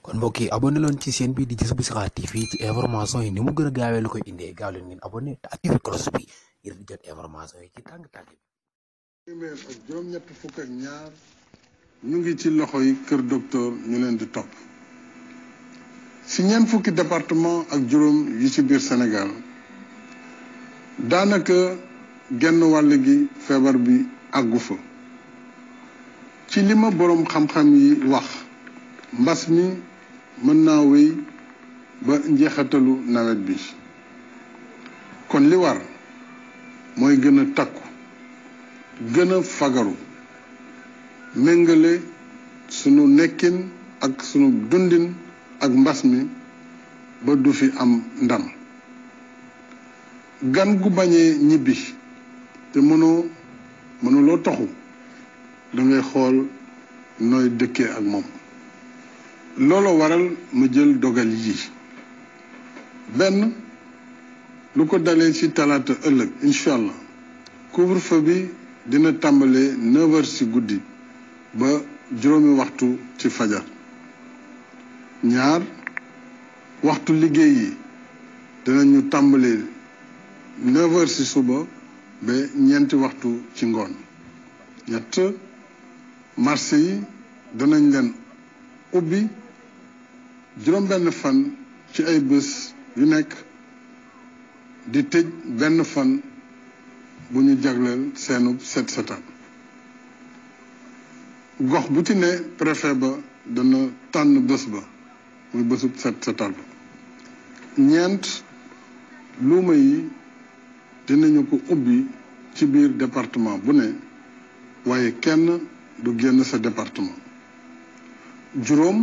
kon mbokk yi abonné leen ci chaîne bi di Gis Bu Sixaar TV ci information yi ni mu gën a gaawee la koy indee gaaw leen ngeen abonné te activé cloche bi ngir di jot information yi ci tàng-tàng bi. téeméer ak juróom-ñett fukk ak ñaar ñu ngi ci loxo yi kër docteur ñu leen di topp si ñeent fukki département ak juróom yi ci biir Sénégal daanaka genn wàll gi feebar bi àggu fa ci li ma boroom xam-xam yi wax mbas mi mën naa wéy ba njeexatalu nawet bi kon li war mooy gën a takku gën a fagaru méngale sunu nekkin ak sunu dundin ak mbas mi ba du fi am ndam gan gu bañee ñibbi te mënuloo toxu da ngay xool nooy dëkkee ak moom looloo waral ma jël dogal yi benn lu ko dalee ci talaata ëllëg incha allah couvre-feu bi dina tàmbalee 9h ci guddi ba juróomi waxtu ci fajar ñaar waxtu liggéey yi dinañu tàmbalee 9h ci suba ba ñeenti waxtu ci ngoon ñett marché yi danañ leen ubbi juróom-benn fan ci ay bés yu nekk di tëj benn fan bu ñu jagleel seenub set setal gox bu ci ne préfet ba dana tànn bés ba muy bésub set setal ba ñeent luuma yi dinañu ko ubbi ci biir département bu ne waaye kenn du génn sa département juróom